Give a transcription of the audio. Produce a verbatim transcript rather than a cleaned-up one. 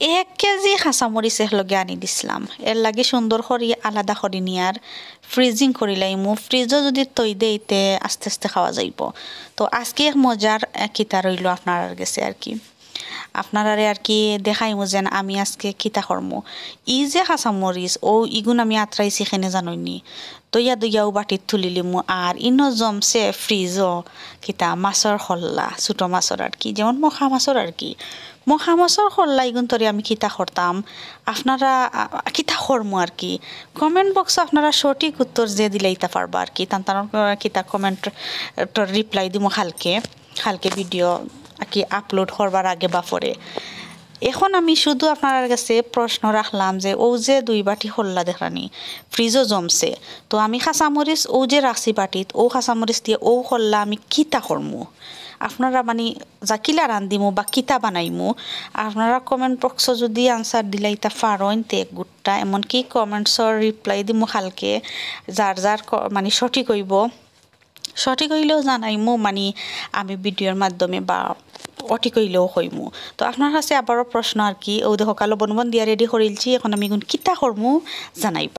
এক কেজি কাঁচামরিচ একলগে আনি দিছলাম, এরলাগি সুন্দর করি আলাদা করি নিয়ার ফ্রিজিং করি লাইমু। ফ্রিজো যুদি থই দেইতে আস্তে আস্তে খাওয়া যাইবো। তো আজকে এক মজার, আহ, কিতা রইলো আপনারার গেছে আর কি, আপনারারে আর কি দেখাইমু যেন আমি আজকে কিতা করমু। ই যে কাঁচামরিচ, অউ ইগুন আমি আতরাইছি কেনে জানইননি, দইয়া দইয়াও বাটিত তুলিলিমু। আর ইনো জমছে ফ্রিজো কিতা মাছর কল্লা, ছোটো মাছর আর কি, যেমন মখা মাছর আর কি। মখা মাছর কল্লা ইগুন তরে আমি কিতা করতাম, আপনারা, আ, কিতা করমু আর কি। কমেন্ট বক্সো আপনারা সঠিক উত্তর যে দিলাইতা পারবা আর কি, তান তান কিতা কমেন্ট রিপ্লাই দিমু কালকে, কালকে ভিডিও আর কি আপলোড করবার আগে বা পরে। এখন আমি শুধু আপনারার গেছে প্রশ্ন রাখলাম যে অউ যে দুই বাটি কল্লা দেখরানি ফ্রিজো জমছে, তো আমি কাঁচামরিচ অউ যে রাখছি বাটিত, অউ কাঁচামরিচ দিয়া অউ কল্লা আমি কিতা করমু? আপনারা মানে যা কিলা রান্দিমু বা কিতা বানাইমু, আপনারা কমেন্ট বক্সো যুদি আনসার দিলাইতা পারইন তে গুট্টা, এমনকি কমেন্টসর রিপ্লাই দিমু কালকে। যার যার ক-, মানে সঠিক অইবো, সঠিক অইলেও জানাইমু, মানে আমি ভিডিওর মাধ্যমে, বা অঠিক অইলেও কইমু। তো আপনারার গেছে আবারও প্রশ্ন আর কি, অউ দেখউক্কা লবণ দিয়া রেডি করিলছি, এখন আমি ইগুন কিতা করমু জানাইবা।